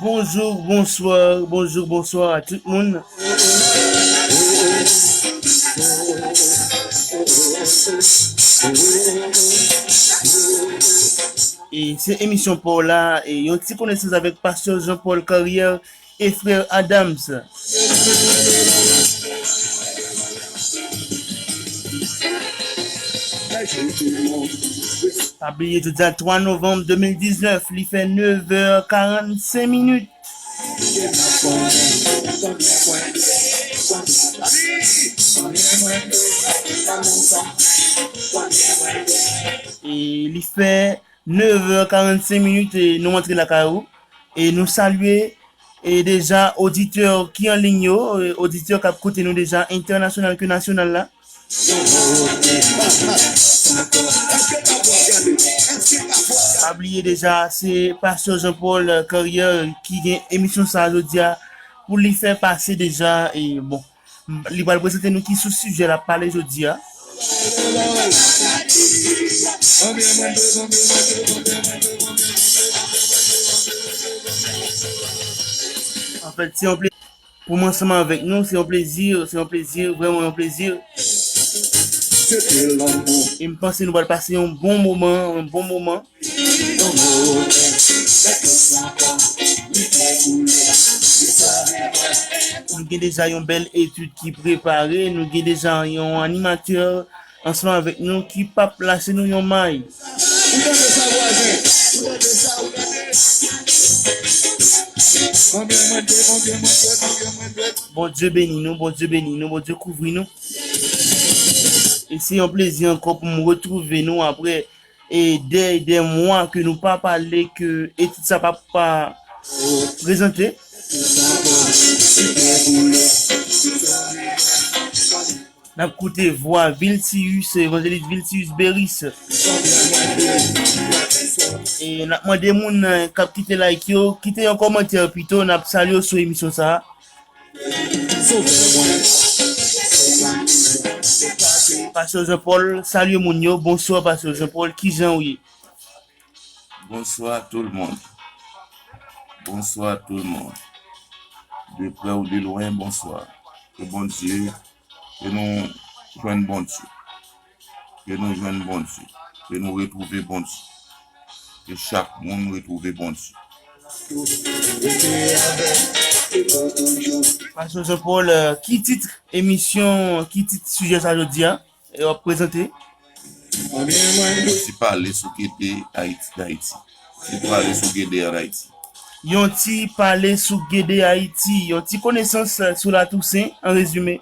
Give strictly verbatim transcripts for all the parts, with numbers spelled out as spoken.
Bonjou, bonswa, bonjou, bonswa a tout moun. E se emisyon pa w la, e yon ti konesans avèk Pastè Jean Paul Carrière e frè Adams. Pa bliye, jodi a twa novanm de mil diznèf, li fè nevè karannsenk minit. E li fè nevè karannsenk minit, e nou antre lakay ou. E nou salye, e deja, oditè ki an liy yo, e oditè k ap koute nou deja, entènasyonal ke nasyonal la. Pa bliye deja, se Pastè Jean Paul Carrière ki gen emisyon sa a jodi a, pou li fè pase deja, e bon, li pral prezante nou ki sou sijè l ap pale jodi a. Anfèt, se yon plezi pou mwen ansanm avèk nou, se yon plezi, se yon plezi, vrèman yon plezi. E m panse nou pral pase yon bon moman, yon bon moman. Nou gen deja yon bèl etid ki prepare, nou gen deja yon animatè ansanm avèk nou ki p ap lase nou yon may. Ou tande sa, vwazen? Ou tande sa? Ou tande? Konbyen mwen dwe, konbyen mwen dwe, konbyen mwen dwe? Bondye beni nou, Bondye beni nou, Bondye kouvri nou. E se yon plezi ankò pou m retwouve nou apre e dè, dè mwa ke nou pa pale, ke etid sa pa, pa prezante. N ap koute vwa Vilcius, evanjelis Vilcius Beris. E n ap mande moun, eh, k ap kite like yo, kite yon kòmantè pito, n ap salye w sou emisyon sa a. Pastè Jean Paul, salye moun yo. Bonswa, Pastè Jean Paul, kijan w ye? Bonsoir tout le monde. Bonsoir tout le monde. De près ou de loin, bonsoir. Ke Bondye, ke nou jwenn Bondye. Ke nou jwenn Bondye. Ke nou retwouve Bondye. Ke chak moun retwouve Bondye. Pastè Jean Paul, euh, ki tit emisyon, ki tit sijè sa jodi a? E w ap prezante? Yon ti pale sou Gede Ayiti, Dayiti. Ti pale sou Gede an Ayiti. Yon ti pale sou Gede Ayiti. Yon ti konesans, euh, sou Latousen, an rezime.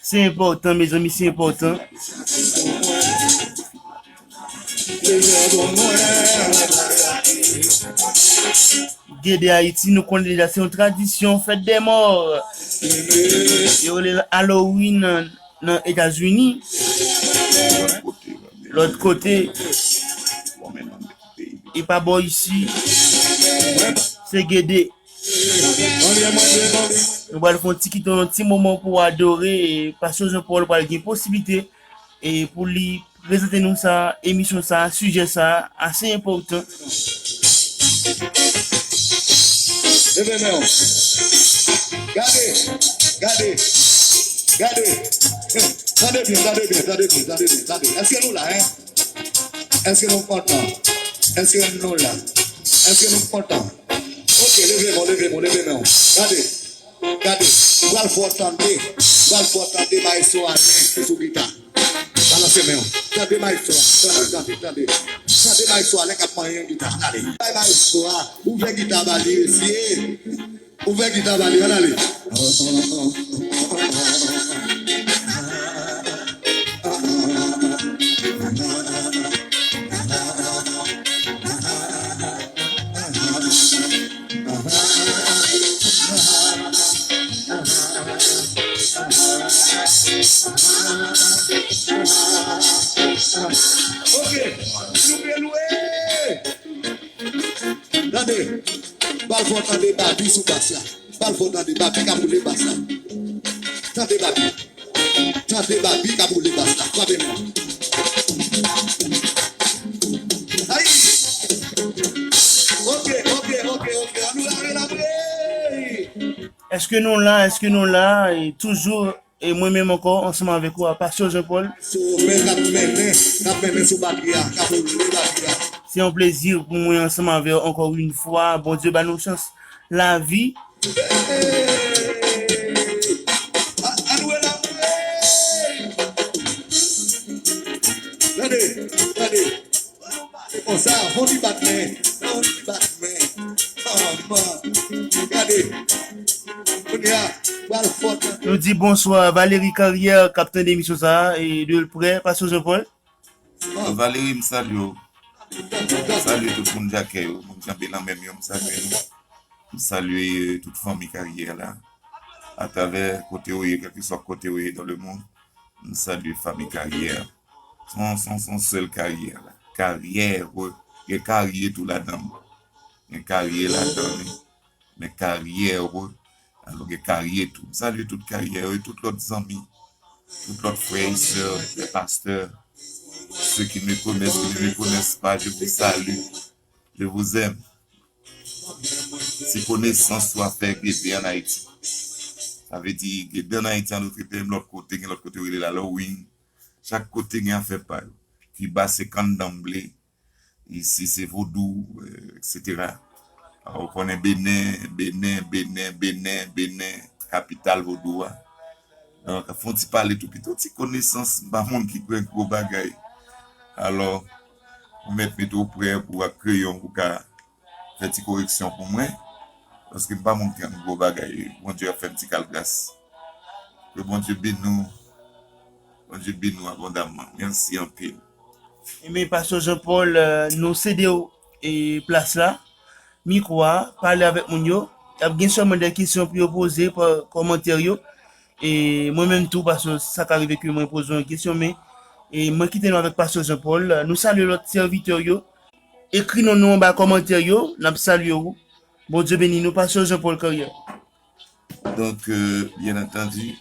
Se enpòtan, mezanmi, se enpòtan. Gede Ayiti, nou konnen deja se yon tradisyon, fèt dè mò. Yo rele l Halloween nan, nan Etazini. Lòt kote, e pa bò isi, se Gede. Nou pral fè yon ti kite, yon ti moman pou adore, e Pastè Jean Paul pral gen posiblite e pou li prezante nou sa, emisyon sa, sijè sa, ase enpòtan. Leve men w. Gade, gade, gade. Tande byen, tande byen, tande byen, tande byen, tande. Èske nou la, en? Èske nou kontan? Èske nou la? Èske nou kontan? Ok, leve men w, leve men w, leve men w. Gade, gade. Pral fè w tande, pral fè w tande Maestro Alain ki sou gita. Balanse men w. Tande Maestro a, tande, tande, tande. Tande Maestro Alain k ap manyen gita. Gade. Bay Maestro a, ouvè gita ba li, mesye. Ouvè gita ba li, ann ale. Ok, nou vle lwe. Tande, ba l fò tande Babi sou bas la. Ba l fò tande Babi k ap boule bas la. Tande babi. Tande babi k ap woule bas la. Frape men. Ay! Ok, ok, ok, ok. Ann lave la, wi! Èske nou la? Èske nou la? E toujou, e mwen menm ankò, ansanm avèk ou, a Pastè Jean Paul. Sou men k ap mennen, k ap mennen sou babi a, k ap woule babi a. Se yon plezi pou mwen ansanm avè w ankò yon fwa. Bondye ba nou chans lavi. Hey! A-, ann wè la, hey! Tande, tande. Fò nou pale konsa, fò nou bat men, fò nou bat men. Manman, gade. Kounye a, pral fò tande. Nou di bonswa Valérie Carrière k ap tande emisyon sa a, e de l prè, Pastè Jean Paul. Valérie, m salye w. M salye tout moun Jakè yo, moun Janbe Lanmèm yo, m salye nou. M salye tout fanmi Karyè la. Atravè kote w ye, kèlkeswa kote w ye dans le monde, m salye fanmi Karyè. Se yon, se yon, se yon sèl Karyè la. Karyè, gen Karye tou ladan. Gen Karye ladan li. Men Karyè, alò gen Karye tou. M salye tout Karyè yo e tout lòt zanmi, tout lòt frè e sè, lè pastè. Ceux qui me connaissent, qui ne me connaissent pas, je vous salue. Je vous aime. Si konesans ou a fè Gede ann Ayiti. Sa vle di, Gede ann Ayiti, an lòt kote, lòt kote, gen lòt kote yo rele l Halloween. Chak kote gen afè pa yo. Kiba se kannanble, isi se vodou, e, etsetera. Ou konnen Benen, Benen, Benen, Benen, Benen, kapital vodou a. Donk, fè yon ti pale tou piti, yon ti konesans, m pa moun ki kwè gwo bagay. Alò, ou mèt mete w prè pou ak kreyon pou ka fè ti koreksyon pou mwen, paske m pa moun ki konn gwo bagay. Bondye ap fè m ti kal gras. Ke Bondye beni w. Bondye beni w abondamman. Mèsi anpil. Ebyen, Pastè Jean Paul, e, nou sede w, e, plas la, mikwo a, pale avèk moun yo. Y ap gen sèlman de kesyon pou yo poze, pa kòmantè yo. E mwen menm tou, paske sa ka rive ke mwen poze yon kesyon, men, e mwen kite nou avèk Pastè Jean Paul. Nou salye lòt sèvitè yo. Ekri non nou anba kòmantè yo, n ap salye w. Bondye beni nou, Pastè Jean Paul Carrière. Donk, e, byen antandi,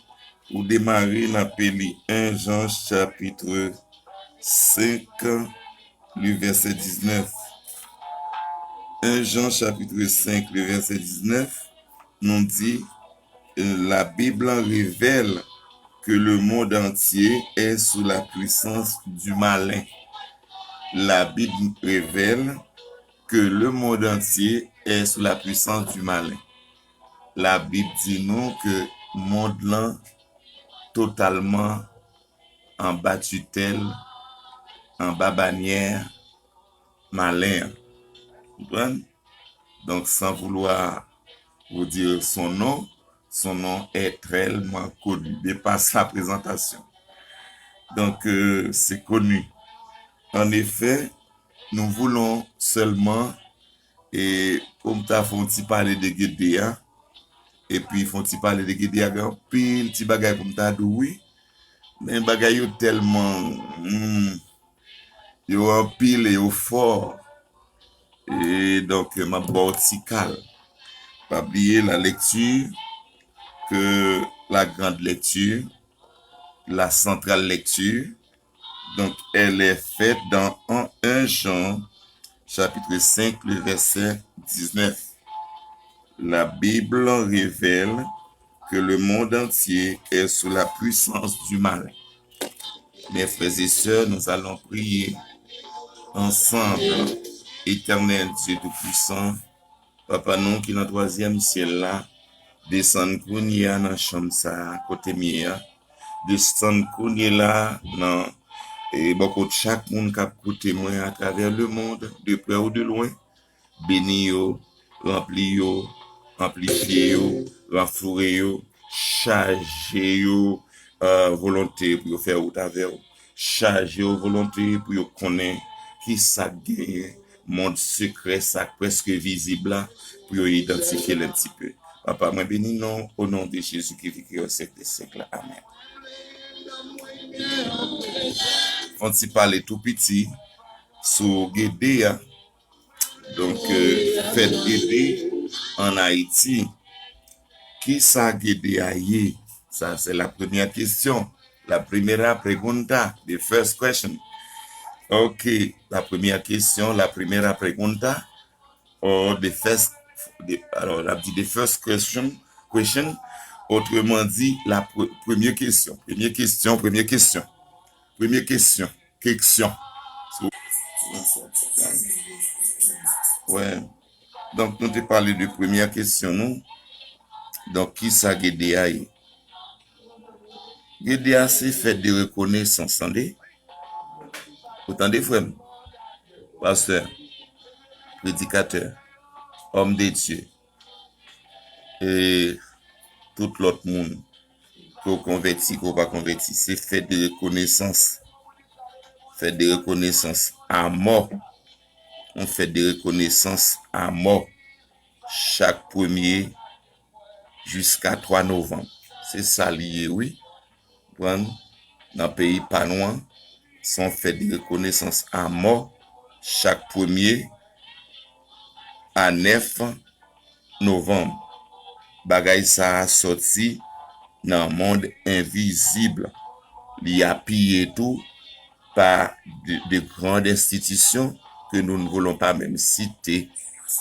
pou demare, n ape li en Jan chapit senk, le vèsè diznèf. En Jan chapit senk, le vèsè diznèf, nou di, e, la Bible révèle que le monde entier est sous la puissance du malin. La Bible révèle que le monde entier est sous la puissance du malin. Labib di nou ke mond lan totalman anba titèl, anba banyè malen an. Konprann? Donc, sans vouloir vous dire son nom, son nom est tellement connu, dépasse la présentation. Donc, euh, c'est connu. En effet, nous voulons seulement, e pou m ta fè yon ti pale de Gede a, epi fè yon ti pale de Gede a, gen anpil ti bagay pou m ta di w, wi. Men bagay yo tèlman, hmm, yo anpil e yo fò. E donk, m ap ba w ti kal. Pa bliye la lecture, que la grande lecture, la centrale lecture, donc elle est faite dans un, un Jean, chapitre cinq, le verset dix-neuf. La Bible révèle que le monde entier est sous la puissance du malin. Mes frères et sœurs, nous allons prier ensemble. Éternel Dieu Tout-Puissant, Papa nou ki nan twazyèm syèl la, desann kounye a nan chanm sa a, kote m ye a. Desann kounye la nan, e, bò kot chak moun k ap koute mwen atravè lemonn, de prè ou de lwen. Beni yo, ranpli yo, anplifye yo, ranfoure yo, chaje yo, e, volonte pou yo fè wout avè w. Chaje yo volonte pou yo konnen ki sa k genyen, mond sekrè sa k prèske vizib la, pou yo idantifye l un petit peu. Papa, mwen beni non, au nom de Jésus qui vit, qui règne au siècle des siècles. Amen. Fè yon ti pale tou piti sou Gede a. Donk, euh, fèt Gede ann Ayiti. Kisa Gede a ye? Ça, c'est la première question. La primera pregunta, the first question. Ok, la première question, la primera pregunta, or the first, the, alors, la di the first question, question, autrement dit, la pre- première question, première question, première question, première question, question. So, ouais. Donk, nou te pale de premyè kesyon nou. Donk, ki sa G D A ye? G D A se fèt de rekonesans, tande? Ou tande, frè m? Pastè, predikatè, homme de Dieu, e tout lòt moun, ke w konvèti, ke w pa konvèti, se fèt de rekonesans. Fèt de rekonesans a mò. Yon fèt de rekonesans a mò. Chak premye jiska twa novanm. Se sa li ye, wi. Konprann? Nan peyi pa nou an, se yon fèt de rekonesans a mò chak premye a nèf novanm. Bagay sa a sòti nan mond envizib. Li apiye tou pa de, de grandes institutions que nous ne voulons pas même citer,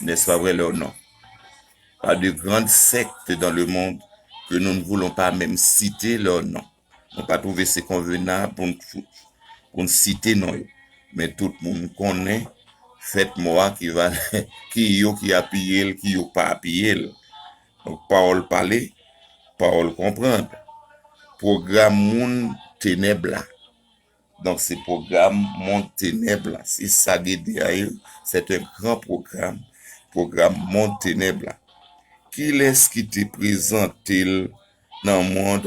n'est-ce pas vrai leur nom? Par de grandes sectes dans le monde que nous ne voulons pas même citer leur nom. Nou pa twouve se konvenab pou n, pou n site non yo. Men tout moun konnen fèt mò a ki va, ki yo ki apiye l, ki yo pa apiye l. Donk, pawòl pale, pawòl konprann. Pwogram moun tenèb la. Donk, se pwogram mond tenèb la. Se sa G D A ye. C'est un grand programme. Pwogram mond tenèb la. Kilès ki te prezante l nan mond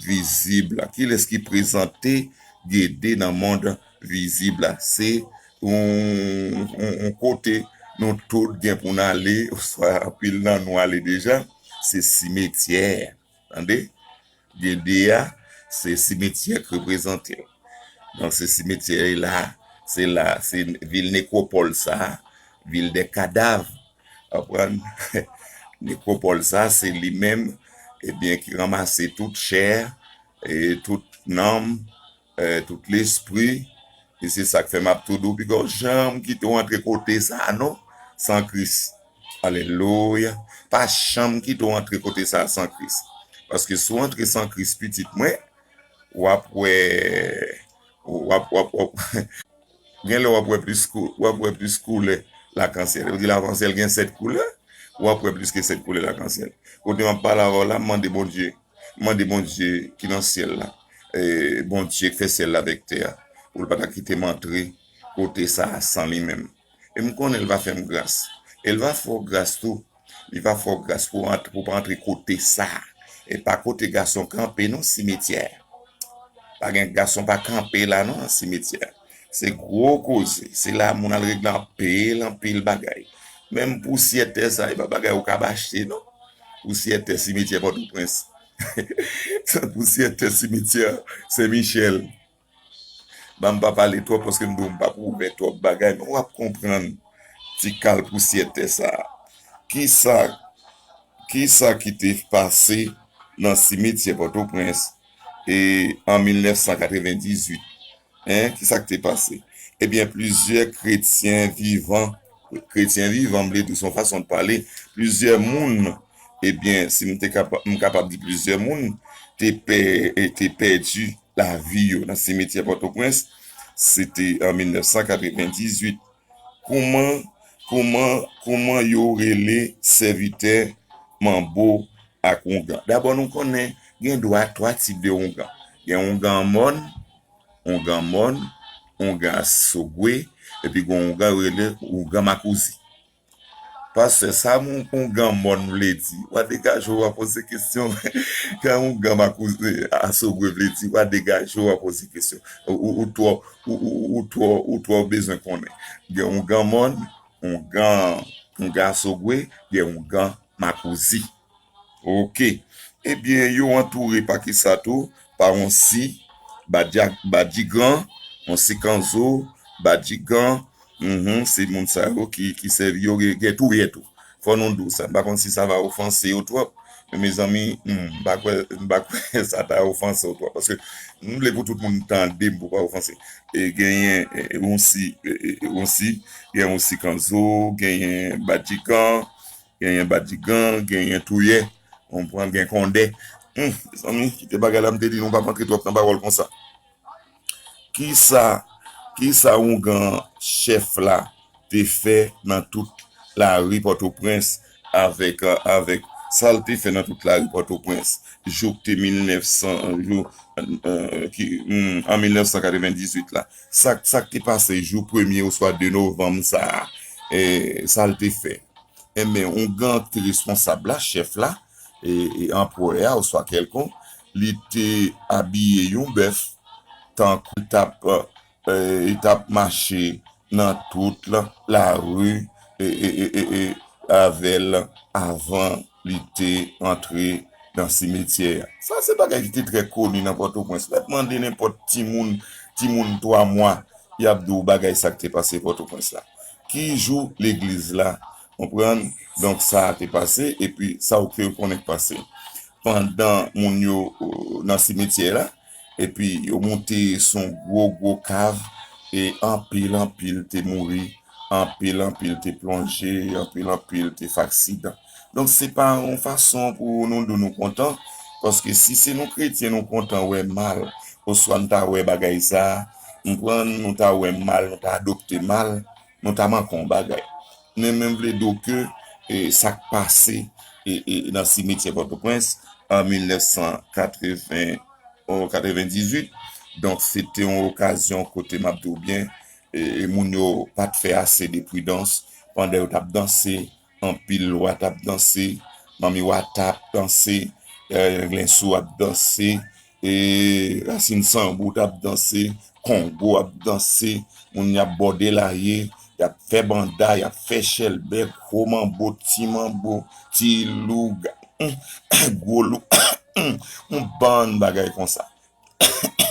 vizib la? Kilès ki prezante G D nan mond vizib la? Se yon, yon, yon kote nou tout gen pou n ale, oswa anpil nan nou ale deja, se simetyè. Tande? G D A, se simetyè k reprezante l. Donk, se simetyè la, se la, se vil nekropòl sa, ville des cadavres. Konprann? Nekropòl sa, se li menm, ebyen, ki ranmase tout chè, e tout nanm, e tout lespri. E se sa k fè m ap tou di w, piga w janm kite w antre kote sa a non, san Kris. Alelouya. Pa janm kite w antre kote sa a san Kris. Paske si w antre san Kris, pitit mwen, w ap wè, w ap, w ap, w ap, gen lè w ap wè plis kou, w ap wè plis koulè lakansyèl. Yo di lakansyèl gen sèt koulè, w ap wè plis ke sèt koulè lakansyèl. Kote m ap pale avè w la, m mande Bondye, m mande Bondye ki nan syèl la, e Bondye k fè syèl la avèk tè a, pou l pa ta kite m antre kote sa a san li menm. E m konnen l va fè m gras. E l va fè w gras tou. Li va fè w gras pou w ant-, pou w pa antre kote sa a. E pa kote gason kanpe non, simetyè. Pa gen gason pa kanpe la non, nan simetyè. Se gwo koze. Se la moun al regle anpil, anpil bagay. Menm pousyè tè sa, e pa bagay ou kab achte non. Pousyè tè simetyè Pòtoprens. Pousyè tè simetyè Sen Michèl. Ban m pa pale twòp paske m di w m p ap ouvè twòp bagay, men w ap konprann ti kal pousyè tè sa a. Kisa, kisa ki te pase nan simetyè Pòtoprens e an mil nèf san katrevendizuit? Hein, kisa ki te pase? Ebyen, plizyè kretyen vivan, kretyen vivan, m vle di, se yon fason de pale, plizyè moun, ebyen, si m te kapa-, m kapab di plizyè moun, te pè-, te pèdi lavi yo nan simetyè Pòtoprens, se te an mil nèf san katrevendizuit. Kouman, kouman, kouman yo rele sèvitè manbo ak oungan? Dabò, nou konnen gen dwa twa tip de oungan. Gen oungan mòn, oungan mòn, oungan sogwe, epi gen oungan yo rele oungan makouzi. Pastè, sa moun oungan mòn vle di? W a degaje w, w a poze kesyon. Sa oungan makouzi, asogwe vle di? W a degaje w, w a poze kesyon. Ou, ou, ou twò, ou, ou, ou twò, ou twò bezwen konnen. Gen oungan mòn, oungan, oungan asogwe, gen oungan makouzi. Ok. Ebyen, yo antoure pa kisa tou? Pa yon si, badya-, badjigan, yon si kanzo, badjigan, mhm, se moun sa yo ki, ki sèvi yo, gen, gen touyè tou. Fò nou di w sa. M pa konn si sa va ofanse yo twòp, Men mezanmi, hmm, m pa kwè, m pa kwè sa ta ofanse w twòp. Paske m vle pou tout moun tande m pou pa ofanse. E genyen e, e, Wonsi, e, e, e, Wonsi, genyen Wonsi Kanzo, genyen Badjigan, genyen Badjigan, genyen Touyè, konprann, gen Kondè. Hmm, mezanmi, kite bagay la, m te di nou pa antre twòp nan pawòl konsa. Kisa, kisa oungan chèf la te fè nan tout lari Pòtoprens avèk, avèk sa l te fè nan tout lari Pòtoprens jouk te mil nèf san, jou, ki, hmm, an mil nèf san katrevendizuit la? Sa, sa k te pase jou premye oswa de novanm sa a, e, sa l te fè? Enben, oungan k te responsab la, chèf la, e, e anperè a oswa kèlkonk, li te abiye yon bèf, tankou l t ap, e, li t ap mache nan tout la, lari, e, e, e, e, e, avè l avan li te antre nan simetyè a. Sa se bagay ki te trè koni nan Pòtoprens. Lè w mande nenpòt timoun, timoun twa mwa, y ap di w bagay sa k te pase Pòtoprens la. Ki jou legliz la, konprann? Donk, sa a te pase, epi sa w te konnen k pase. Pandan moun yo, euh, nan simetyè la, epi yo moute sou yon gwo, gwo kav, e anpil, anpil te mouri, anpil, anpil te plonje, anpil, anpil te fè aksidan. Donk, se pa yon fason pou nou di nou kontan, paske si se nou kretyen nou kontan wè mal, oswa n ta wè bagay sa a, konprann, nou ta wè mal, nou ta adopte mal, nou ta manke yon bagay. Men, men m vle di w ke, e, sa k pase, e, e, nan simetyè Pòtoprens an mil nèf san katreven, o, katrevendizuit, donk, se te yon okazyon kote m ap di w byen, e, e, moun yo pa t fè ase de pridans pandan yo t ap danse, anpil lwa t ap danse, manmi wa t ap danse, e, lensou ap danse, e, rasin sanbou t ap danse, kongo ap danse, moun y ap bòde laye, y ap fè banda, y ap fè chèlbè, gwo manbo, ti manbo, ti lou, ga-, gwo lou, yon bann bagay konsa.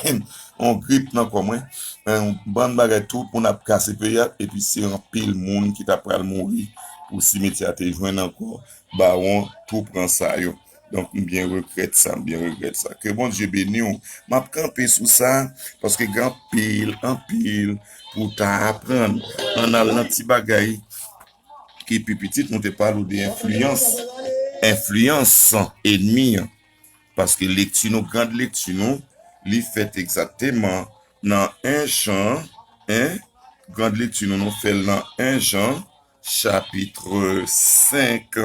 Yon grip nan kò mwen, yon bann bagay, tout moun ap kase peyi a, epi se anpil moun ki ta pral mouri pou simetyè a te jwenn ankò bawon tou pran sa yo. Donk, m byen regrèt sa, m byen regrèt sa. Ke Bondye beni w. M ap kanpe sou sa, paske gen anpil, anpil pou ta aprann. Ann al nan ti bagay ki pi pitit, nou te pale w de enfliyans. Enfliyans enmi an. Paske lekti nou, grand lekti nou, li fèt egzakteman nan en Jan, en, grand lekti nou, nou fè l nan en Jan, chapit senk,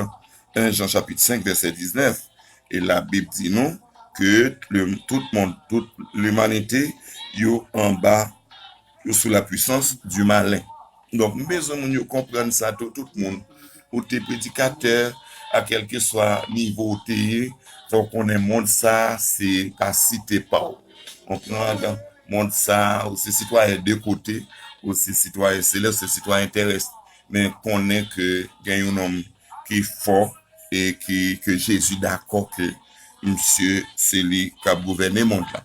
en Jan chapit senk, vèsè diznèf. E Labib di nou ke le, tout moun, tout limanite, yo anba, yo sou la puissance du malin. Donk, m bezwen moun yo konprann sa tou, tout moun. Ou te predikatè, a kèlkeswa nivo ou te ye, fò w konnen mond sa a, se pa site pa w. Konprann? Mond sa a, ou se sitwayen de kote, ou se sitwayen selès, ou se sitwayen terès. Men konnen ke gen yon nonm ki fò e ki, ke Jezi dakò ke misye se li k ap gouvène mond la.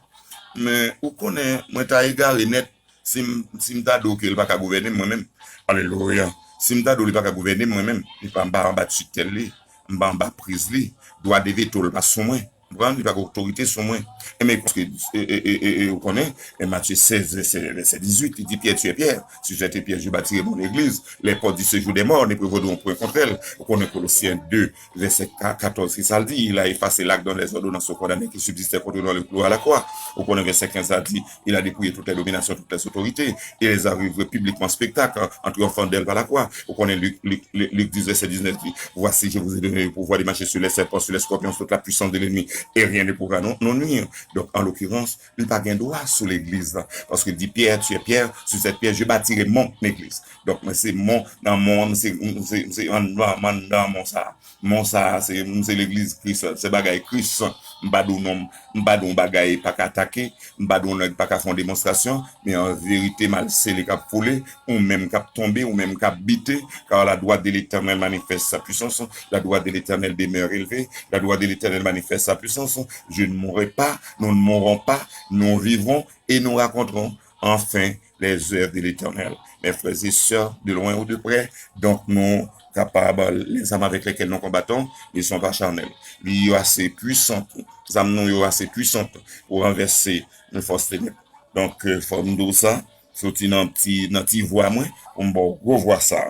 Men ou konnen, mwen ta egare nèt si m, si m ta di w ke l pa ka gouvène m, mwen menm. Alelouya. Si m ta di w li pa ka gouvène m, mwen menm, li pa, m pa anba titel li, m pa anba priz li, dwa de veto l pa sou mwen. Konprann? Li pa gen otorite sou mwen. E men, paske, e, e, e, e, e, ou konnen, e Matye sèz, vèsè, vèsè dizuit, li di, Pierre, tu es Pierre, sur cette pierre, je bâtirai mon église, les portes du séjour des morts ne prévaudront point contre elle. Ou konnen Kolosyen de, vèsè ka-, katòz, ki sa l di, il a effacé l'acte dont les ordonnances sont condamnées qui subsistaient contre nous à la croix. Ou konnen vèsè kenz la di, il a dépouillé toutes les dominations, toutes les autorités, et les a livrées publiquement en spectacle, en triomphant d'elles par la croix. Ou konnen Lik, Lik, Lik, Lik dis, vèsè diznèf di, voici, je vous ai donné le pouvoir de marcher sur les serpents, sur les scorpions, toute la puissance de l'ennemi, et rien ne pourra nous, nous nuire. Donk, an lokirans, li pa gen dwa sou legliz la. Paske li di, Pierre, tu es Pierre, sur cette pierre, je bâtirai mon église. Donk, mwen se mon, nan mon an, mwen se, mwen se, mwen se anndan, anndan mon sa a. Mon sa a, se, mwen se legliz Kris la. Se bagay Kris. M pa di w non, m pa di w bagay pa ka atake, m pa di w nèg pa ka fè yon demonstrasyon, men an verite, mal sele k ap foule, ou menm k ap tonbe, ou menm k ap bite, car la droite de l'Éternel manifeste sa puissance, la droite de l'Éternel demeure élevée, la droite de l'Éternel manifeste sa puissance. Je ne mourrai pas, nous ne mourrons pas, nous vivrons et nous raconterons enfin les œuvres de l'Éternel. Mes frères et sœurs, de loin ou de près, donk nou, Kapab, les armes avec lesquelles nous combattons ne sont pas charnelles. Li yo ase pwisan, zam nou yo ase pwisan pou ranvèse yon fòs tenèb. Donk, euh, fò m di w sa, soti nan ti, nan ti vwa mwen, pou m ba w gwo vwa sa.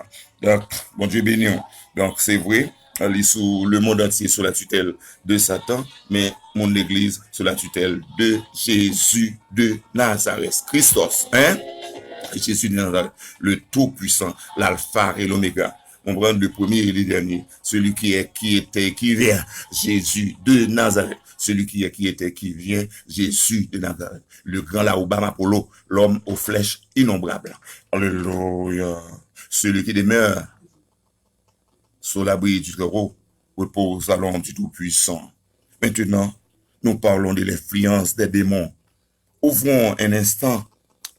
Donk, Bondye beni w. Donk, se vre, li sou, le monde entier sous la tutelle de Satan, men moun legliz sous la tutelle de Jésus de Nazareth. Christos, hein? Jésus de Nazareth, le Tout-Puissant, l'Alpha et l'Oméga. Konprann, le premier et le dernier, celui qui est, qui était, qui vient, Jésus de Nazareth. Celui qui est, qui était, qui vient, Jésus de Nazareth. Le grand Laouba Mapolo, l'homme aux flèches innombrables. Alléluia. Celui qui demeure sous l'abri du Très-Haut repose à l'ombre du Tout-Puissant. Maintenant, nous parlons de l'influence des démons. Ouvrons un instant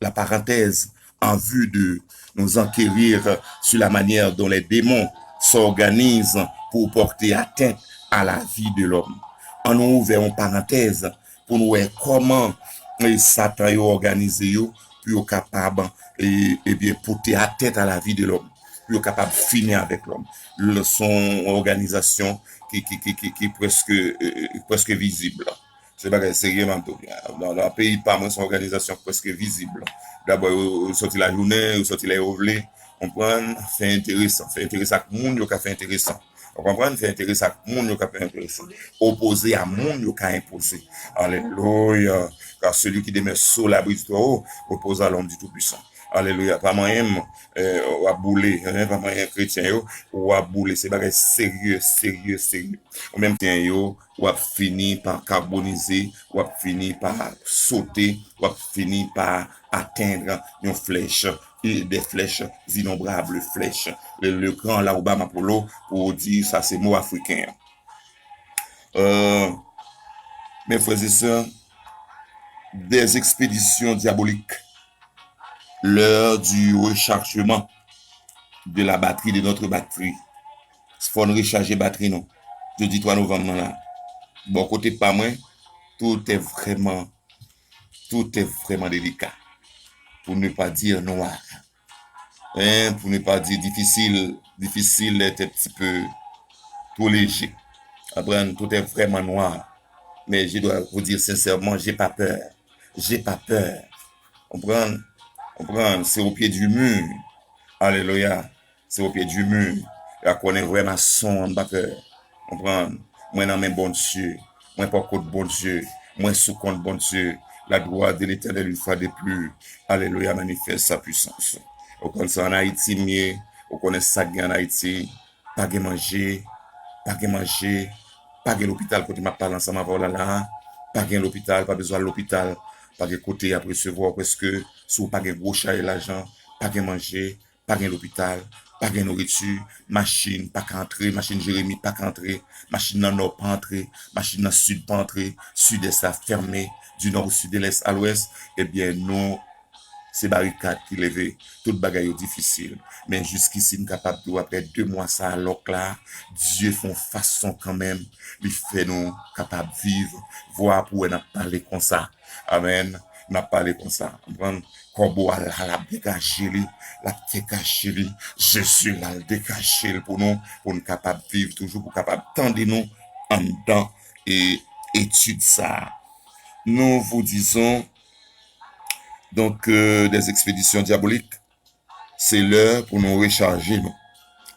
la parenthèse en vue de nous enquérir sur la manière dont les démons s'organisent pour porter atteinte à la vie de l'homme. Ann nou ouvè yon parantèz pou nou wè kòman, eh, Satan yo òganize yo pou yo kapab, eh, ebyen, pote atènt a lavi de lòm, pou yo kapab fini avèk lòm. L-, se yon òganizasyon ki, ki, ki, ki, ki prèske, eh, prèske vizib. Se bagay serye m ap di w. Nan, nan peyi pa mwen, se yon òganizasyon prèske vizib. Dabò, yo, yo sòti lajounen, yo sòti lè yo vle. Konprann? Fè enteresan. Fè enteresan ak moun yo ka fè enteresan. Ou konprann? Fè enteresan ak moun yo ka fè enteresan. Opoze a moun yo ka enpoze. Alléluia. Car celui qui demeure sous l'abri du Très-Haut repose à l'ombre du Tout-Puissant. Alléluia. Pa manyen m, eh, w ap boule. Hein? Pa manyen kretyen yo, w ap boule. Se bagay serye, serye, serye. Ou menm kretyen yo, w ap fini pa kabonize, w ap fini pa sote, w ap fini pa atenn yon flèch, e des flèches innombrables flèches. Le, le grand Laouba Mapolo, pou w di sa se mo afriken an. Euh, mes frères et sœurs, des expéditions diaboliques, l'heure du rechargement de la batterie de notre batterie. Fò n rechaje batri nou. Jodi twa novanm nan la. Bò kote pa mwen, tout est vraiment, tout est vraiment délicat. Pour ne pas dire noir. Hein, pour ne pas dire difficile, difficile est un petit peu trop léger. Konprann, tout est vraiment noir. Mais je dois vous dire sincèrement, j'ai pas peur. J'ai pas peur. Konprann? Konprann? C'est au pied du mur. Alléluia. C'est au pied du mur. Y a konnen vrè mason an, m pa pè. Konprann? Mwen nan men Bondye. Mwen pa kot Bondye. Mwen sou kont Bondye. La gloire de l'Éternel une fois de plus. Alléluia, manifeste sa puissance. Ou konn sa an Ayiti m ye. Ou konnen sa k gen an Ayiti. Pa gen manje. Pa gen manje. Pa gen lopital kote m ap pale ansanm avè w la la. Pa gen lopital, pa bezwen al lopital. Pa gen kote y ap resevwa w prèske. Si w pa gen gwo chay lajan, pa gen manje. Pa gen lopital, pa gen nouriti, machin pa ka antre, machin Jeremi pa ka antre, machin nan Nò pa antre, machin nan Sid pa antre, Sidès la fèmen, di Nò o Sid, de Lès a Lwès, ebyen nou, se barikad ki leve, tout bagay yo difisil. Men jiskisi m kapab di w aprè de mwa sa a lòk la, Dye fè yon fason kanmenm, li fè nou kapab viv, vwa pou wè n ap pale konsa. Amèn. N ap pale konsa. Konprann? Kòbo a la, l ap degaje li. L ap degaje li. Jezi la, l degaje l pou nou, pou n kapab viv toujou, pou kapab tande nou anndan e etid sa a. Nous vous disons donc, euh, des expéditions diaboliques. Se lè pou nou rechaje nou.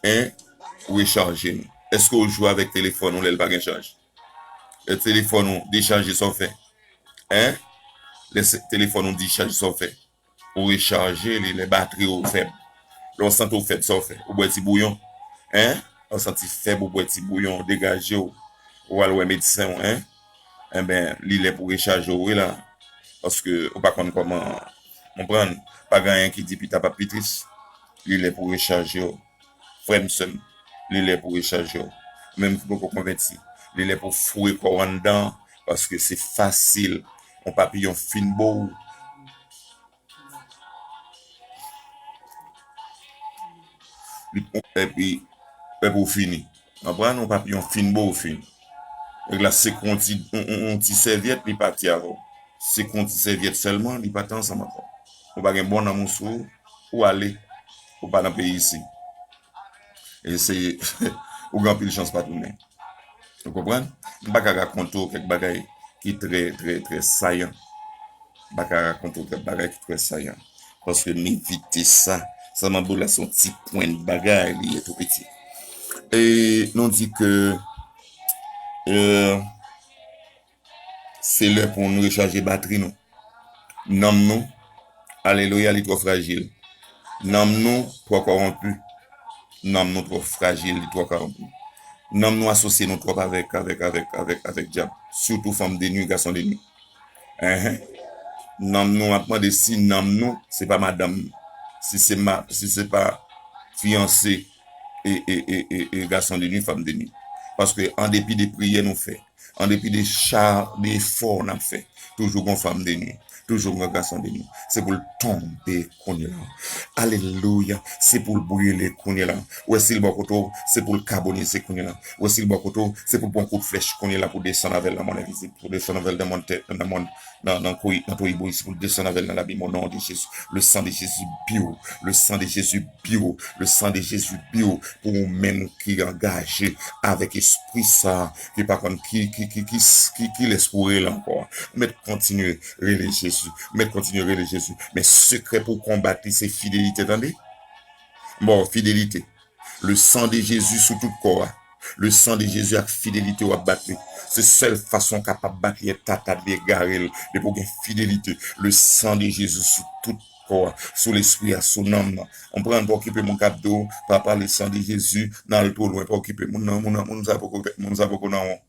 Hein? Rechaje nou. Èske w jwe avèk telefòn ou lè l pa gen chaj? Lè telefòn ou dechaje, sa w fè? Hein? Lè se, telefòn ou dechaje, sa w fè? Ou rechaje li lè batri ou fèb. Lè w santi w fèb, sa w fè? Ou bwè ti bouyon. Hein? Lè w santi fèb, ou bwè ti bouyon, ou degaje w. Ou al wè medsen w, hein? Enben, li lè pou rechaje w, wi la. Paske ou pa konn kòman, konprann, pa gen anyen ki di pita p ap pi tris. Li lè pou rechaje w. Frè m, sè m, li lè pou rechaje w. Menm ki poko konvèti, li lè pou foure kò w anndan, paske se fasil. Yon papiyon fin bo w. Li, epi, epi w fini. Konprann? Yon papiyon fin bo w fin. Nèg la se kon ti, yon, yon, yon ti sèvyèt, li pati avè w. Se kon ti sèvyèt sèlman, li pati ansanm avè w. Ou pa gen bon nanm ou sou ou, ou ale. Ou pa nan peyi isi. E se, ou gen anpil chans pa tounen. Ou konprann? M pa ka rakonte w kèk bagay ki trè, trè, trè sayan. M pa ka rakonte w kèk bagay ki trè sayan. Paske m evite sa. Sa m ap di w la se yon ti pwen bagay li ye tou piti. E nou di ke, e, se lè pou nou rechaje batri nou. Nanm nou, alelouya, li twò frajil. Nanm nou twò kòwonpi. Nanm nou twò frajil, li twò kòwonpi. Nanm nou asosye nou twòp avèk, avèk, avèk, avèk, avèk dyab. Sitou fanm de nwi, gason de nwi. Enhen. Nanm nou, m ap mande si nanm nou, se pa madanm, si se ma, si se pa fiyanse e, e, e, e, e gason de nwi, fanm de nwi. Paske an depi de priyè nou fè, an depi de cha, de efò n ap fè, toujou gon fanm de nwi, toujou gon gason de nwi. Se pou l tonbe kounye la. Alelouya. Se pou l brile kounye la. Ou wè si l bò kote w, se pou l kabonize kounye la. Ou wè si l bò kote w, se pou l pran kout flèch kounye la pou desann avè l nan mòn envizib, pou desann avè l nan mòn tè, nan mòn, nan, nan kouri, nan toyi boyi, se pou l desann avè l nan labim o non de Jezi. Le sang de Jésus, biw. Le sang de Jésus, biw. Le sang de Jésus, biw. Pou ou menm ki angaje avèk espri sa, ki pa konn ki, ki, ki, ki, ki, ki lès pou rele ankò. Ou mèt kontinye rele Jezi. Ou mèt kontinye rele Jezi. Men sekrè pou konbat li, se fidelite, tande. Bon, fidelite. Le sang de Jésus sou tout kò a. Le sang de Jésus ak fidelite w ap bat li. Se sèl fason w kapab bat li, e tatad li, egare l. Depi w gen fidelite, le sang de Jésus sou tout kò a, sou lespri a, sou nanm nan. Konprann, pa okipe moun k ap di w, papa, le sang de Jésus, nan al twò lwen, pa okipe moun nan, moun nan, moun sa poko, moun sa poko nan won.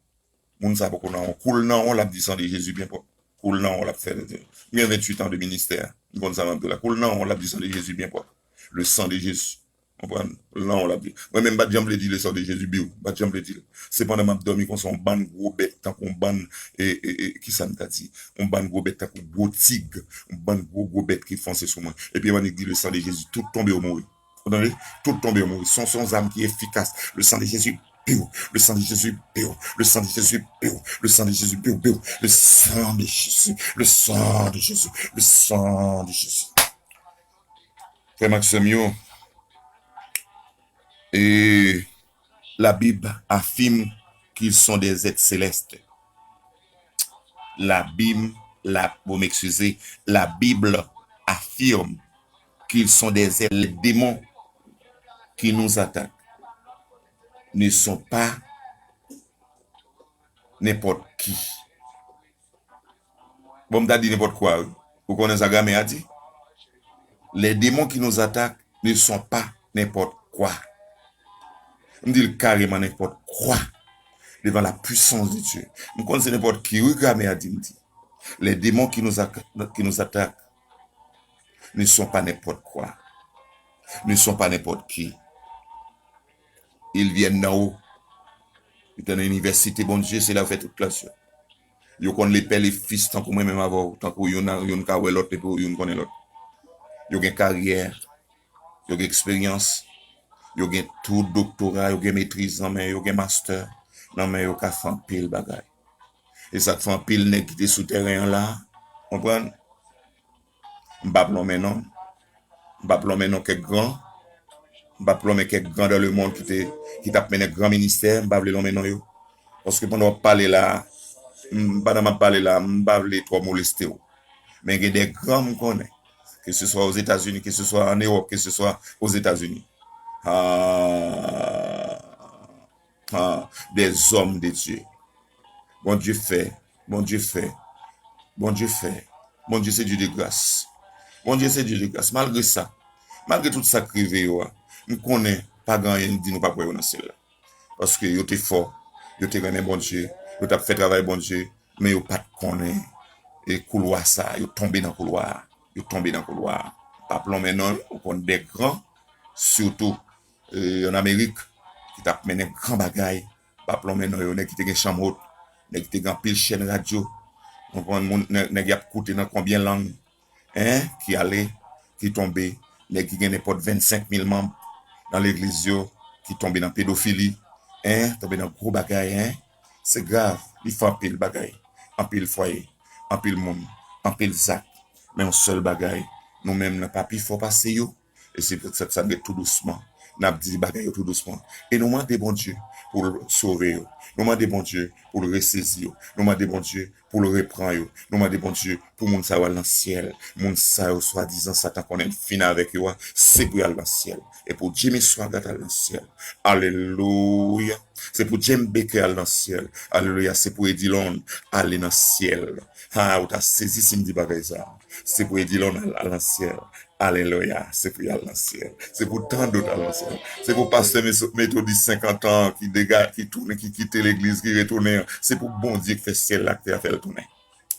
Moun sa poko nan won. Kou l nan won, l ap di sang de Jésus byen pwòp. Kou l nan won, l ap fè. M gen venntuit an de ministè. M konn sa m ap di w la. Kou l nan won, l ap di sang de Jésus byen pwòp. Le sang de Jésus. Konprann? Lan w l ap di. Mwen menm, m pa t janm vle di le sang de Jésus, biw. M pa t janm vle di l. Sepandan, m ap dòmi konsa, yon bann gwo bèt, tankou yon bann, e, e, e, kisa m ta di? Yon bann gwo bèt, tankou gwo tig. Yon bann gwo, gwo bèt ki fonse sou mwen. Epi, m annik di, le sang de Jésus, tout tonbe, yo mouri. Ou tande? Tout tonbe, yo mouri. Se yon, se yon zam ki efikas. Le sang de Jésus, biw. Le sang de Jésus, biw. Le sang de Jésus, biw. Le sang de Jésus, biw, biw. Le sang de Jésus. Le sang de Jésus. Le sang de Jésus. Frè m ak sè m yo, et la Bible affirme qu'ils sont des êtres célestes. La Bible, la, vous m'excusez, la Bible affirme qu'ils sont des êtres, les démons qui nous attaquent ne sont pas n'importe qui. Bon, m ta di nenpòt kwa, wi. Ou konnen sa gramè a di? Les démons qui nous attaquent ne sont pas n'importe quoi. M di l kareman, nenpòt kwa, devant la puissance de Dieu. M konn se nenpòt ki, wi, gramè a di m di. Les démons qui nous, qui nous attaquent ne sont pas n'importe quoi. Ne sont pas n'importe qui. Ils viennent d'en haut. Yo te nan inivèsite Bondye, se la yo fè tout klas yo. Yo konn le pè, le fis, tankou mwen menm avè w, tankou youn, youn ka wè lòt, epi youn konnen lòt. Yo gen karyè, yo gen eksperyans, yo gen tout doktora, yo gen metriz nan men yo, gen mastè nan men yo, ka fè anpil bagay. E sa k fè anpil nèg ki te sou tèren an la, konprann? M p ap lonmen non. M p ap lonmen non kèk gran. M p ap lonmen kèk gran dans le monde ki te, ki t ap mennen gran ministè. M pa vle lonmen non yo. Paske pandan w ap pale la, m, pandan m ap pale la, m pa vle twò moleste w. Men gen de gran m konnen. Ke se swa Ozetazini, ke se swa an Ewòp, ke se swa Ozetazini. Ah, ah, des hommes de Dieu. Bondye fè, Bondye fè, Bondye fè. Bondye se Dye de gras. Bondye se Dye de gras. Malgre sa, malgre tout sa k rive yo a, m konnen pa gen anyen m di nou p ap wè yo nan syèl la. Paske yo te fò, yo te renmen Bondye, yo t ap fè travay Bondye, men yo pa t konnen e koulwa sa, yo tonbe nan koulwa a. Yo tonbe nan koulwa a. Pa plonmen non, ou konn de gran, sitou, e, ann Amerik, ki t ap mennen gran bagay, pa plonmen non yo, nèg ki te gen chanm wot, nèg ki te gen anpil chèn radyo, konprann, moun, nèg, nèg y ap koute nan konbyen lang, en, ki ale, ki tonbe, nèg ki gen nenpòt vennsenk mil manm nan legliz yo, ki tonbe nan pedofili, en, tonbe nan gwo bagay, en, se grav, li fè anpil bagay, anpil fwaye, anpil moun, anpil zak, men yon sèl bagay, nou menm nan pa pi fò pase yo, e se poutèt sa n ret tou dousman, N ap di bagay yo tou dousman. E nou mande Bondye pou l sove yo. Nou mande Bondye pou l resezi yo. Nou mande Bondye pou l repran yo. Nou mande Bondye pou moun sa yo al nan syèl. Moun sa yo, swadizan, Satan konnen l fin avèk yo a, se pou y al nan syèl. E pou Jimmy Swaggart al nan syèl. Alelouya. Se pou James Baker al nan syèl. Alelouya. Se pou Edilon ale nan syèl. Ha, ou ta sezi si m di bagay sa. Se pou Edilon al, al nan syèl. Alelouya. Se pou y al nan syèl. Se pou tan dòt al nan syèl. Se pou pastè meso- metodis senkant an ki dega, ki tounen, ki kite legliz, ki retounen an. Se pou Bondye ki fè syèl la, ki fè l tounen.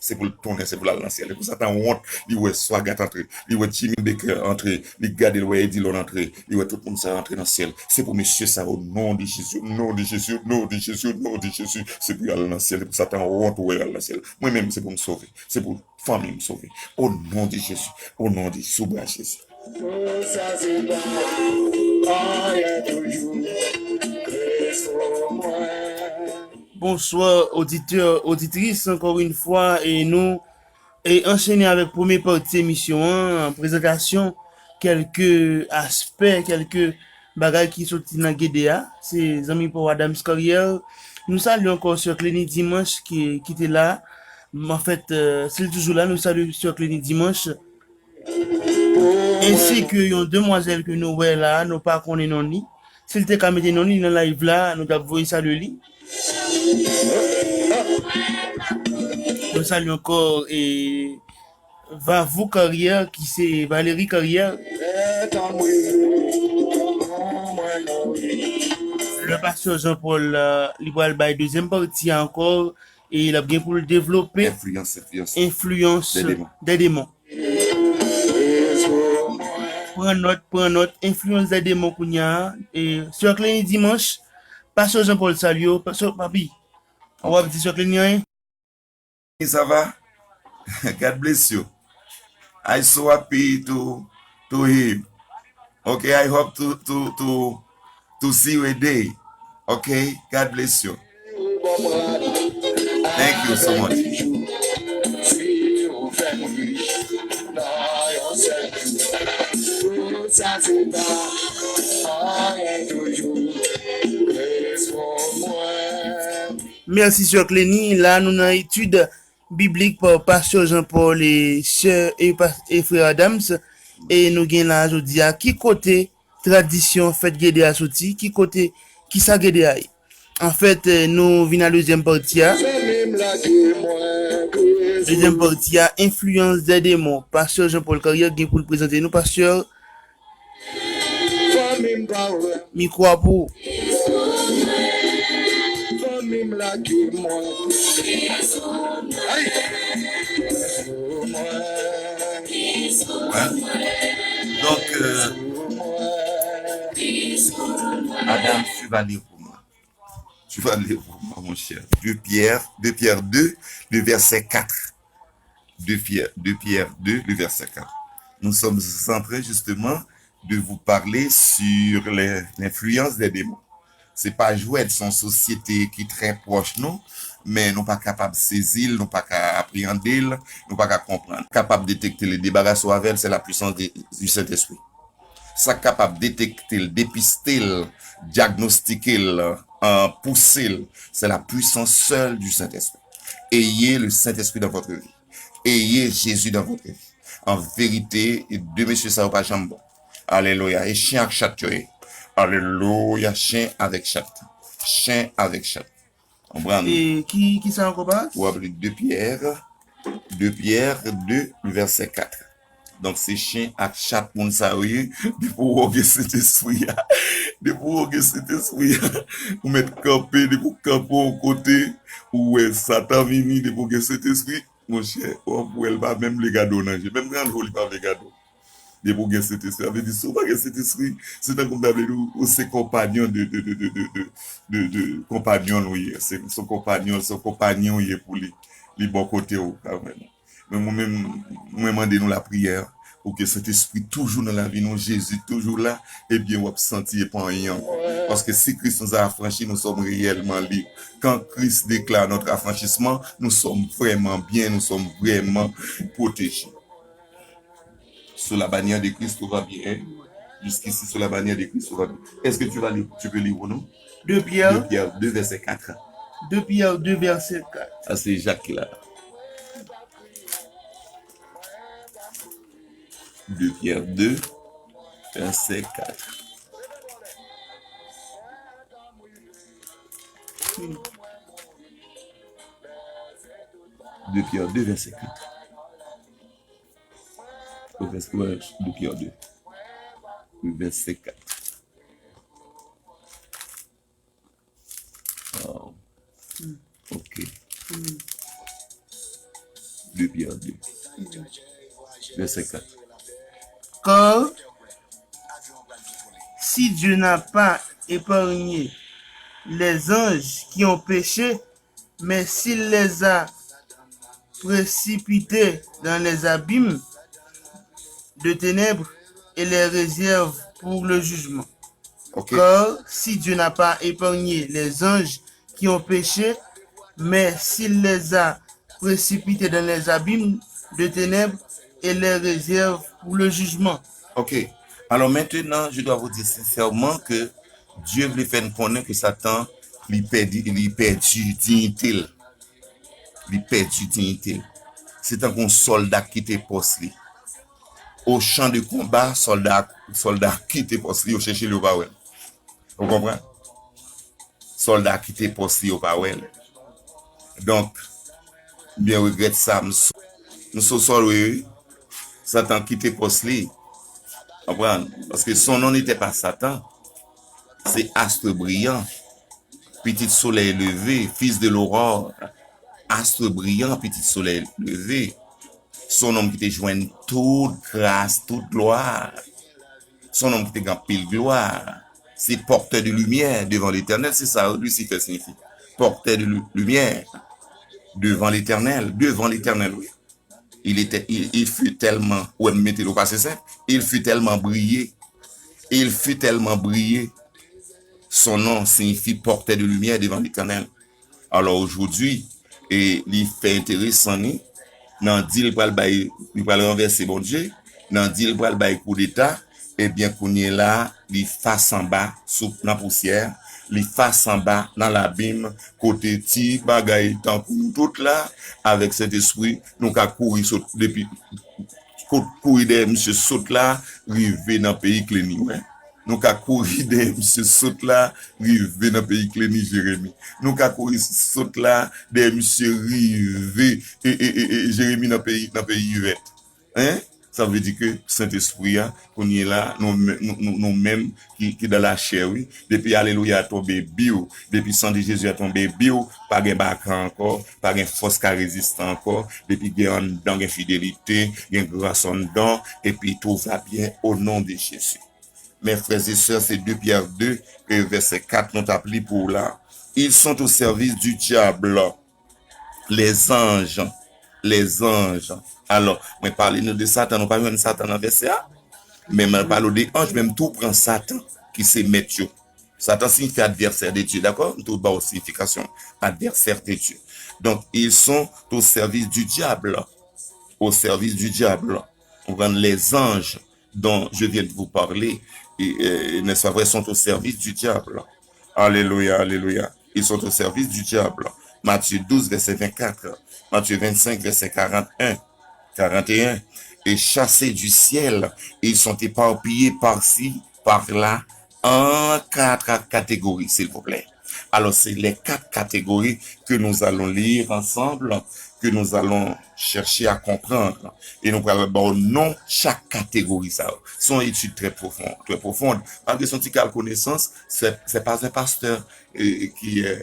Se pou l tounen, se pou l al nan syèl. Se pou Satan wont, li wè Swaggart antre, li wè Jimmy Baker antre, li gade, l wè Edilon antre, li wè tout moun sa yo antre nan syèl. Se pou mesye sa, o non de Jezi, o non de Jezi, o non de Jezi, o non de Jezi. Se pou y al nan syèl, se pou Satan wont wè y al nan syèl. Mwen menm, se pou m sove. Se pou fanmi m sove. O non de Jezi. O non de, sou bra Jezi. Sa se pa anyen toujou. Kris pou mwen. Bonswa, oditè, oditris, ankò yon fwa, e nou e anchene avèk premye pati emisyon an, prezantasyon kèlke aspè, kèlke bagay ki soti nan Gede a. Se zanmi pa w Adams Carrière. Nou salye ankò sè Cleny Dimanche ki, ki te la. Anfèt, euh, si l toujou la, nou salye sè Cleny Dimanche. Ensi ke yon demwazèl ke nou wè la, nou pa konnen non li. Si l te ka mete non li nan live la, nou t ap voye salye li. Nou salye ankò, e, Vavou Carrière, ki se Valérie Carrière. Lè pastè Jean Paul, euh, li pral bay dezyèm pati a ankò, e l ap gen pou l devlope Enfliyans, enfliyans enfliyans dè demon. Dè demon. Pran nòt, pran nòt, enfliyans dè demon kounye a. E sè Cleny Dimanche, pastè Jean Paul salye w, pastè Papi. W ap di sè Cleny anyen? Ça va? God bless you. I so happy to to hear. Okay, I hope to to to to see you a day. Okay, God bless you. Thank you so much. Mèsi sè Cleny. La nou nan etid biblik pa pastè Jean Paul e sè e, pa- e frè Adams. E nou gen la jodi a ki kote tradisyon fèt Gede a soti, ki kote, kisa Gede a ye. Anfèt, eh, nou vin a dezyèm pati a. Dezyèm pati a, enfliyans dè demon. Pastè Jean Paul Carrière gen pou l prezante nou. Pastè, mikwo a pou ou. Donk, euh, Adam, tu vas lire pour moi. Tu vas lire pour moi, mon cher. Deux Pierre, deux Pierre deux, le verset quatre. Deux Pierre, deux Pierre deux, le verset quatre. Nous sommes en train justement de vous parler sur les- l'influence des démons. Se pa jwèt, se yon sosyete ki trè pwòch nou, men nou pa kapab sezi l, nou pa ka apreyande l, nou pa ka konprann. Kapab detekte l e debarase w avè l, se la puissance de- du Saint-Esprit. Sa k kapab detekte l, depiste l, dyagnostike l, euh, pouse l, se la puissance seule du Saint-Esprit. Ayez le Saint-Esprit dans votre vie. Ayez Jésus dans votre vie. An verite, de mesye sa yo pa janm bon. Alelouya. E chen ak chat yo ye. Alelouya. Chen avèk chat. Chen avèk chat. Konprann? E ki, ki sa ankò, pa? W ap li de Pyè, de Pyè de, vèsè kat. Donk, se chen ak chat moun sa yo ye. Depi w wè w gen Sentespri a, depi w wè w gen Sentespri a, ou mèt kanpe, depi w kanpe yon kote, ou wè Satan vini, depi w gen Sentespri, monchè, w ap wè l pa menm vle gade w nan je. Menm grann ho, li pa vle gade w. Depi w gen Sentespri, sa vle di, si w pa gen Sentespri, se tankou m ta vle di w, ou se konpanyon de, de, de, de, de, de, de, de, konpanyon w ye. Se, se yon konpanyon, se yon konpanyon w ye pou li. Li bò kote w, pa vrèman. Men mwen menm, mwen mande nou lapriyè, pou ke Sentespri toujou nan lavi nou, Jezi toujou la, ebyen, w ap santi e pa anyen ankò. Parce que si Christ nous a affranchis, nous sommes réellement libres. Quand Christ déclare notre affranchissement, nous sommes vraiment bien, nous sommes vraiment protégés. Sous la bannière de Christ, tout va bien. Jusqu'ici, sur la bannière de Christ, on va. Est-ce que tu vas lire, tu peux lire pour nous? De Pierre, deux, verset quatre. De Pierre deux, verset quatre. Ah, c'est Jacques qui l'a. De Pierre deux, verset quatre. De Pierre deux, verset quatre. Au vers-, ouais, de Pierre deux, verset quatre. Oh. Ok. De Pierre deux, verset quatre. Car si Dieu n'a pas épargné les anges qui ont péché, mais s'il les a précipités dans les abîmes de ténèbres et les réserve pour le jugement. Ok. Car si Dieu n'a pas épargné les anges qui ont péché, mais s'il les a précipités dans les abîmes de ténèbres et les réserve pour le jugement. Ok. Alors maintenant, je dois vous dire sincèrement que Dieu voulait faire nous connaître que Satan, li pèdi, li pèdi dignité l. Li pèdi dignité l. Se tankou yon sòlda k kite pòs li. Au champ de combat, sòlda, sòlda kite pòs li, yo chèche l, yo pa wè l. Ou konprann? Sòlda kite pòs li, yo pa wè l. Donk, m byen regrèt sa, m sou, m sou sòl, wi, wi. Satan kite pòs li. Konprann? Paske son nom n'était pas Satan. C'est Astre Brillant, petit soleil levé, fils de l'aurore. Astre Brillant, petit soleil levé. Se yon nonm ki te jwenn tout gras, tout glwa. Se yon nonm ki te gen anpil glwa. Se porteur de lumière devant l'Éternel, se sa Lisifè siyifi. Porteur de lu- lumière devant l'Éternel, devant l'Éternel, wi. Il était, il, il fut tellement, ou wè m mete l au passé simple, il fut tellement brillé, il fut tellement brillé. Son nom signifie porteur de lumière devant l'Éternel. Alors aujourd'hui, e li fè enteresan ni, nan di l pral bay, li pral ranvèse Bondye, nan di l pral bay koudeta, ebyen kounye la, li fas anba sou, nan pousyè, li fas anba nan labim, kote ti bagay tankou nou tout la, avèk Sentespri, nou ka kouri sot depi, kouri dèyè misye sot la, rive nan peyi Kleni, wi. Nou ka kouri dèyè misye sot la, rive nan peyi Kleni, Jeremi. Nou ka kouri sot la, dèyè misye rive, e, e, e, e, Jeremi nan peyi, nan peyi Ivèt. Hein? Sa vle di ke Sentespri a, kounye la, nou, nou, nou, nou menm ki, ki dan lachè, wi. Depi alelouya a tonbe, biw. Depi san de Jezi a tonbe, biw. Pa gen baka ankò, pa gen fòs ka reziste ankò. Depi gen anndan, gen fidelite, gen gras anndan, epi tout va bien au nom de Jésus. Mes frères et sœurs, se de Pyè de, e vèsè kat nou t ap li pou w la. Ils sont au service du diable. Les anges, les anges. Alò, mwen pale nou de Satan, nou pa jwenn Satan nan vèsè a. Men mwen pale w de anj, men m tou pran Satan, ki se mèt yo. Satan siyifi advèsè de Dye, dakò? M tou ba w siyifikasyon advèsè de Dye. Donc, ils sont au service du diable. Au service du diable. Ou konprann? Les anges dont je viens de vous parler, et, euh, n'est-ce pas vrai, sont au service du diable. Alléluia, alléluia. Ils sont au service du diable. Matthieu douze, verset vingt-quatre. Matthieu vingt-cinq, verset quarante et un. Quarante et un. Et chassés du ciel, ils sont éparpillés par-ci, par-là, en quatre catégories, s'il vous plaît. Alors, c'est les quatre catégories que nous allons lire ensemble, que nous allons chercher à comprendre. E nou pral ba w non chak kategori sa yo. Se yon etid trè pwofon, trè pwofond. Malgre se yon ti kal konesans, se, se pa yon pastè, e, ki, e,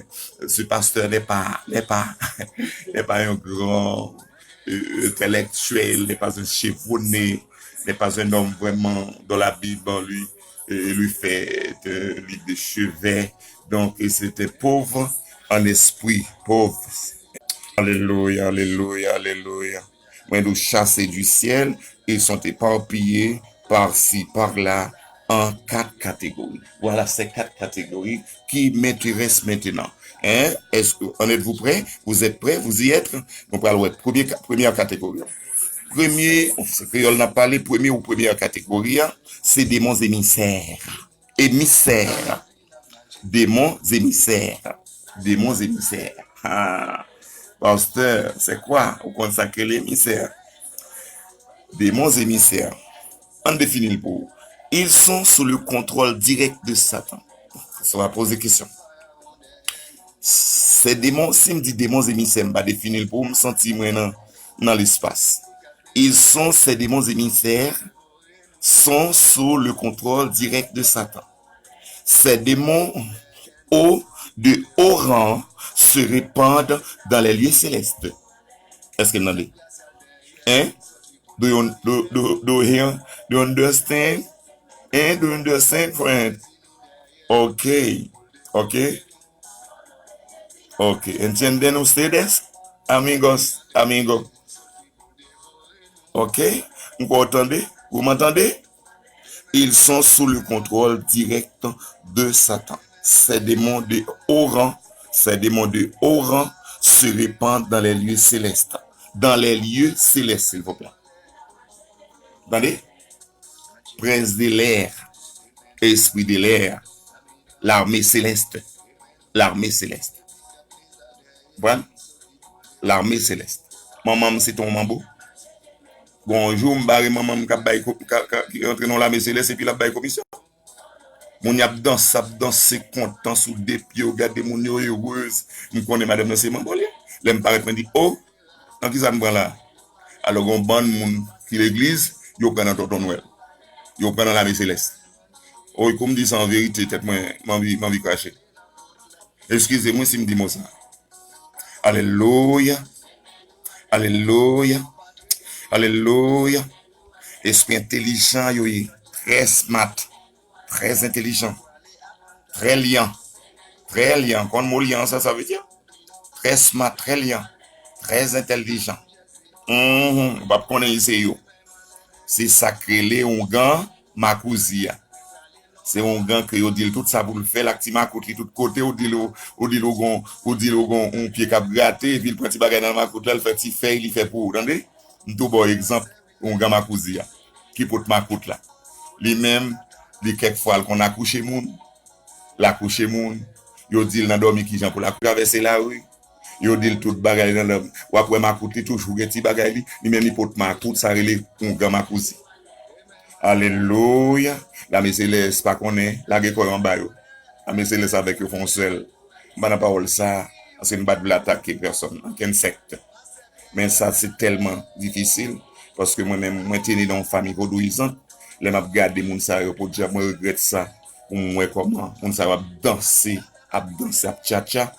ce pasteur n'est pas, n'est pas, n'est pas un grand, e, intellectuel, n'est pas un chevronné, n'est pas un homme vraiment dont la Bible lui, e, lui fait un livre de chevet. Donc, c'est un pauvre en esprit, pauvre. Alléluia, alléluia, alléluia. Mwen di w, chassés du ciel, ils sont éparpillés par-ci, par-là, en quatre catégories. Voilà ces quatre catégories qui m'intéressent maintenant. Hein? Est-ce que, en êtes-vous prêts? Vous êtes prêts? Vous y êtes? Nou pral wè premye ka-, premyè kategori. Premye, se kreyòl n ap pale, premye ou premyè kategori a, se demon emisè. Emisè. Demon emisè. Demon emisè. Ah. Pastè, c'est quoi? Ou konn sa k rele emisè? Demon emisè. Ann defini l pou ou. Ils sont sous le contrôle direct de Satan. Sa va poze kesyon. Se demon, si m di demon emisè, m pa defini l pou ou, m santi mwen nan, nan lespas. Ils sont, ces démons émissaires sont sous le contrôle direct de Satan. Ces démons hauts de haut rang se répandent dans les lieux célestes. Èske n tande? Hein? Do you, do, do, do you hear? Do you understand? Hein? Do you understand, friend? Ok. Ok. Ok. Entienden ustedes, amigos, amigo? Ok. M kwè w tande. Vous m'entendez? Ils sont sous le contrôle direct de Satan. Ces démons de haut rang, ces démons de haut rang se répandent dans les lieux célestes. Dans les lieux célestes, s'il vous plaît. Tande? Prince de l'air, esprit de l'air, l'armée céleste, l'armée céleste. Konprann? L'armée céleste. Manman m se te yon manbo. Gon jou m bare manman m k ap bay ko-, ka, ka, ki rantre nan lame selès epi l ap bay komisyon. Moun y ap danse, ap danse kontan sou de pye yo, gade moun yo erez. M konnen madanm nan se manbo l ye. Lè m parèt mwen di, o, nan kisa m pran la? Alò gon bann moun ki legliz, yo pran nan tonton Nwèl. Yo pran nan lame selès. Oy, kou m di sa an verite, tèt mwen, m anvi, m anvi krache. Eskize mwen si m di mo sa. Alelouya. Alelouya. Alelouya. Espri entelijan yo ye. Trè smart. Trè entelijan. Trè lyan. Trè lyan. Konn mo lyan sa, sa vle di? Trè smart, trè lyan. Trè entelijan. Mhm, ou p ap konnen se yo. Se sa k rele oungan makouzi a. Se oungan ke yo di l tout sa pou l fè, l ak ti makout li tout kote, ou di l, ou di l ou gon, ou di l ou gon, yon pye k ap grate, epi l pran ti bagay nan makout la, l fè ti fèy, li fè pou ou, tande? M tou ba w egzanp, oungan makouzi a, ki pot makout la. Li menm, li kèk fwa, l konn akouche moun, l akouche moun, yo di l nan dòmi kijan pou l ak-, travèse lari, yo di l tout bagay nan lòm. W ap wè makout li toujou gen ti bagay li, li menm li pot makout, sa rele oungan makouzi. Alelouya! Lame selès pa konnen, lage kò yo anba yo. Lame selès avèk yo fè yon sèl. M pa nan pawòl sa, paske m pa t vle atake pèsòn, okenn sèkt. Men sa se tèlman difisil, paske mwen menm, mwen te ne nan yon fanmi vodouyizan. Lè m ap gade moun sa yo, podyab, mwen regrèt sa, pou m wè kòman moun sa yo ap danse, ap danse, ap tchatcha,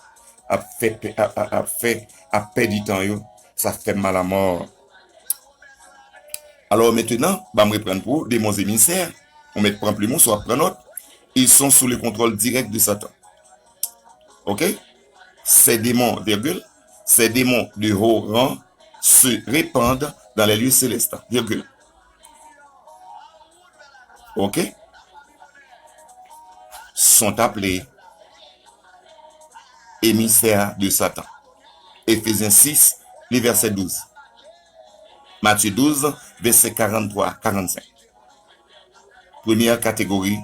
ap fè, ap, ap, ap fè, ap pèdi tan yo, sa fè m mal anmò. Alò, mentenan, ban m reprann pou ou, demon emisè, ou mèt pran plim ou, si w ap pran nòt, ils sont sous le contrôle direct de Satan. Ok? Ces démons, virgule, ces démons de haut rang se répandent dans les lieux célestes, virgule. Ok? Sont appelés émissaires de Satan. Éphésiens six, le verset douze. Matthieu douze, verset quarante-trois, quarante-cinq. Premyè kategori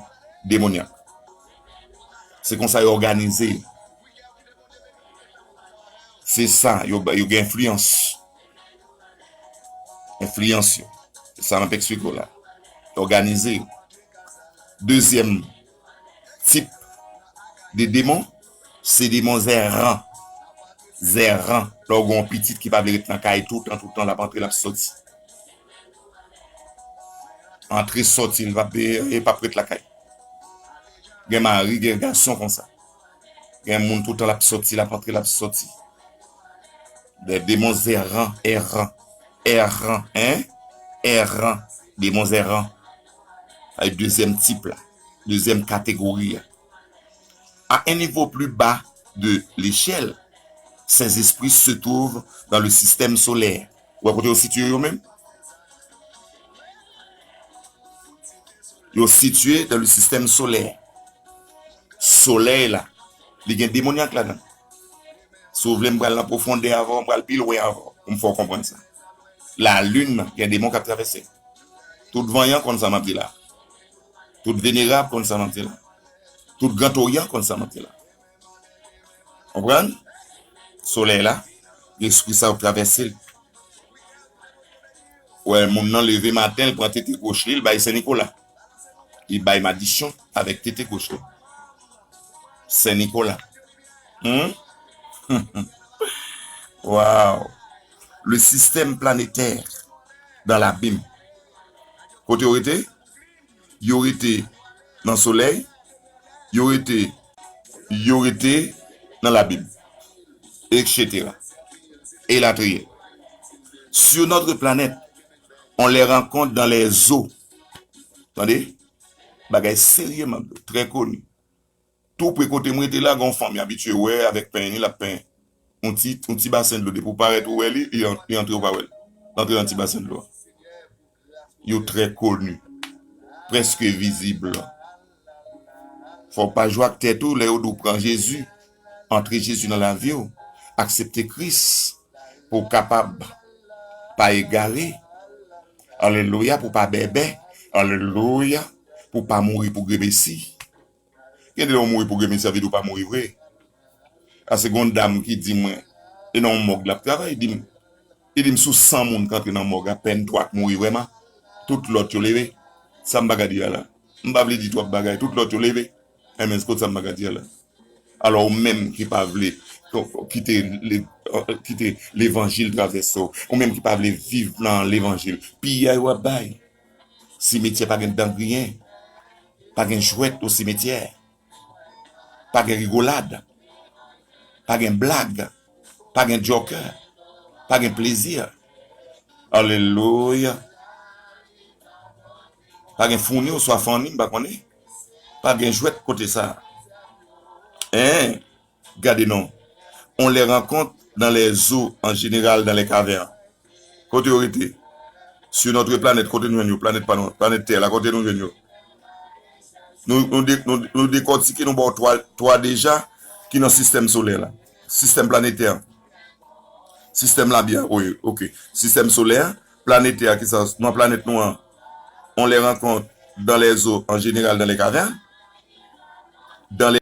demonyak. Se konsa yo òganize yo. Se sa, yo, yo gen enfliyans. Enfliyans yo. Se sa m ap eksplike w la. Òganize yo. Dezyèm tip de demon, se demon zèran. Zèran. Lè w gen yon pitit ki pa vle ret nan kay toutan, toutan, l ap antre, l ap soti. Antre, soti, li p ap, li p ap ret lakay. Gen mari, gen gason konsa. Gen moun toutan l ap soti, l ap antre, l ap soti. Des démons errants, errants, errants, hein? Errants, démons errants. Sa se dezyèm tip la, dezyèm kategori a. À un niveau plus bas de l'échelle, ces esprits se trouvent dans le système solaire. Ou wè kote yo sitiye yo menm? Yo sitiye dans le système solaire. Solèy la, li gen demonyak ladan l. Si w vle, m pral nan pwofondè avè w, m pral pi lwen avè w, pou m fè w konprann sa. Lalin nan, gen demon k ap travèse. Tout vanyan konn sa m ap di la. Tout venerab konn sa m ap di la. Tout gran oryan konn sa m ap di la. Konprann? Solèy la, gen espri sa yo k travèse l. Ou wè, moun nan leve maten, l pran tete goch li, l bay Sen Nikola. Li bay madichon avèk tete goch li. Sen Nikola. Hmm? Wow. Le système planétaire dans l'abîme. Kote yo rete? Yo rete nan solèy, yo rete, yo rete nan labim, et cetera. Elatriye. Sur notre planète, on les rencontre dans les eaux. Tande? Bagay serye, m ap di w, trè koni. Tou pre kote m rete la, gen yon fanm, y abitye wè avèk penyen li, l ap penyen. Yon ti, yon ti basen dlo, depi w parèt, ou wè li, li an-, li antre, ou pa wè l. L antre nan ti basen dlo a. Yo trè koni, prèske vizib. Fò w pa jwe ak tèt ou lè yo di w pran Jezi, antre Jezi nan lavi w, aksepte Kris pou w kapab pa egare. Alelouya, pou w pa bèbè. Alelouya, pou w pa mouri pou gremesi. Gen de lè w mouri pou gremesi, sa vle di w pa mouri vre. Paske gen yon dam ki di mwen, e nan yon mòg l ap travay, li di m, li di m sou san moun k antre nan mòg, apèn twa k mouri vrèman. Tout lòt yo leve. Sa m pa ka di a la. M pa vle di twòp bagay. Tout lòt yo leve. Enben, se kot sa m pa ka di a la. Alò, ou menm ki pa vle kite le-, kite levanjil travèse w, ou menm ki pa vle viv nan levanjil, piyay w ap bay. Simetyè pa gen dan griyen, pa gen jwèt o simetyè, pa gen rigolad, pa gen blag, pa gen djòkè, pa gen plezi. Alelouya. Pa gen founi oswa fanni, m pa konnen. Pa gen jwèt kote sa. Hein? Gade non. On les rencontre dans les eaux, en général dans les cavernes. Kote yo rete? Sur notre planète, kote nou jwenn yo? Planèt pa nou, planèt Tè la, kote nou jwenn yo? Nou, nou, de, nou, nou dekòtike, nou ba w twa, twa deja ki nan sistèm solè la. Sistèm planetè. Sistèm labya, wi, ok. Sistèm solè, planetè, ki sa, nan planèt nou an, on les rencontre dans les eaux, en général dans les cavernes. Dans les